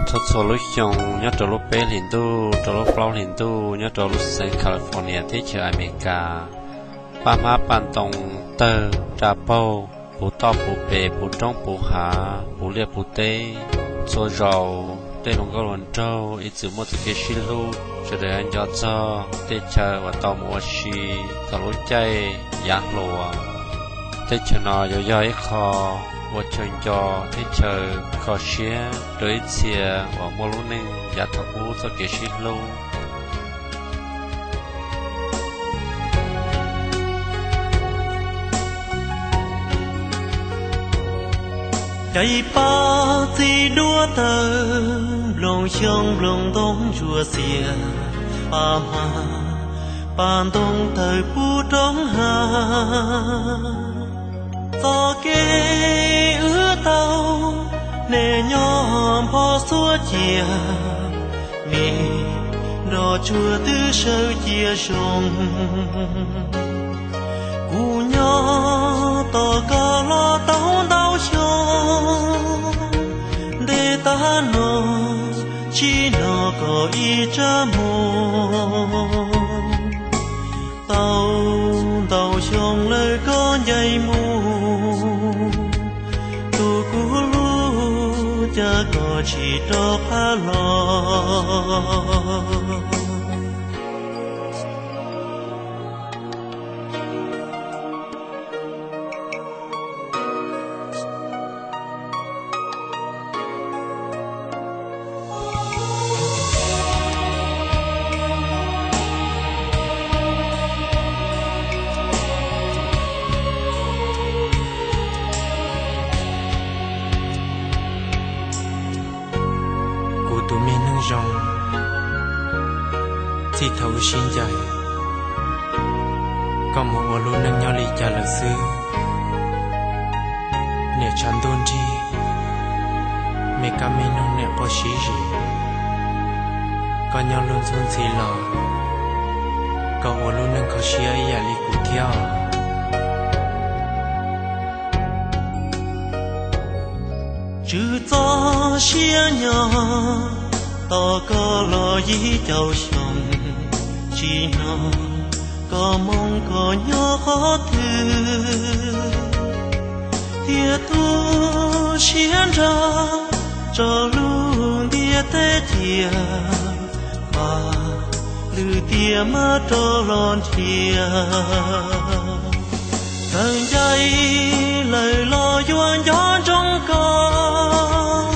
Txhua txhua lub xyoo nyob rau lub peb hlis ntuj rau lub plaub hlis ntuj nyob rau lub xeev California teb chaws Amelikas, paj hmab paj ntoo, tawg, tsa paug, puv toj puv pes, puv roob puv hav, puv liaj puv teb, txhua zaus tej hluas nkauj hluas nraug ib txwm muaj txoj kev sib hlub, sawv daws nco txog tej chaw uas tau mus ua si thaum lub caij yav hluas. Teb chaws no yuav yog ib qho ua chaw nco, teb chaws kho siab rau ib txhia uas muaj lub neej yav thaum ub txoj kev sib hlub. Caiv pab txi duab tawg, nploos xyoob nploos ntoo ntsuas xias, paj hmab paj ntoo tawg puv roob hav. Txoj kev wb tau, nej nyob npho xuab cia, me nroj tsuag twb sawv cia zoo. Kuv nyob tos koj los tau ntau xyoo, ntev tag no tsis hnov koj ib tsab moo. Tau ntau xyoo lawm koj ncaim mus, tus kuv hlub cas koj tsis rov qab los. Kuv tus me neeg zoo, txij thaum wb sib ncaim, koj mus ua lub neej nyob li cas lawm xwb? Niam tshav ntuj nrig, me kab me noog niam quaj sib zis. Koj nyob luag ntxhub ntxhi los, koj ua lub neej kho siab ib yam li kuv thiab. Tswv txoj siab nyob tos koj los yim caum xyoo, tsis hnov koj moo koj nyob qhov twg, thiaj tu siab nrog tso lub ntiaj teb cia, npaj lwm tiam mam rov los nrhiav. Txawm ncaim lawm los yuav nco ntsoov koj,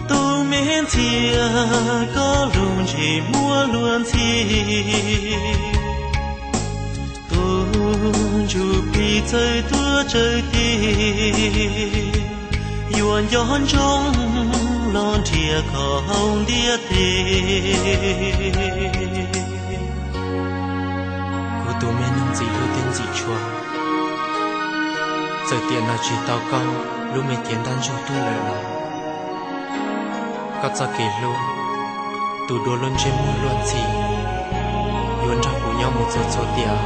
tus me ntxhias koj lub ntsej muag luag ntxhi, tus ntsuj plig txawj tuaj tsawg tiag, yuav nco ntsoov los nrhiav koj hauv ntiaj teb. Kuv tus me neeg ntxim hlub thiab ntxim tshua, txawm tiam no tsis tau koj lub me cev ntaj ntsug tuaj lawm los, koj txoj kev hlub, tus dua lub ntsej muag luag ntxhi, yuav nrog kuv nyob mus txhua txhua tiam.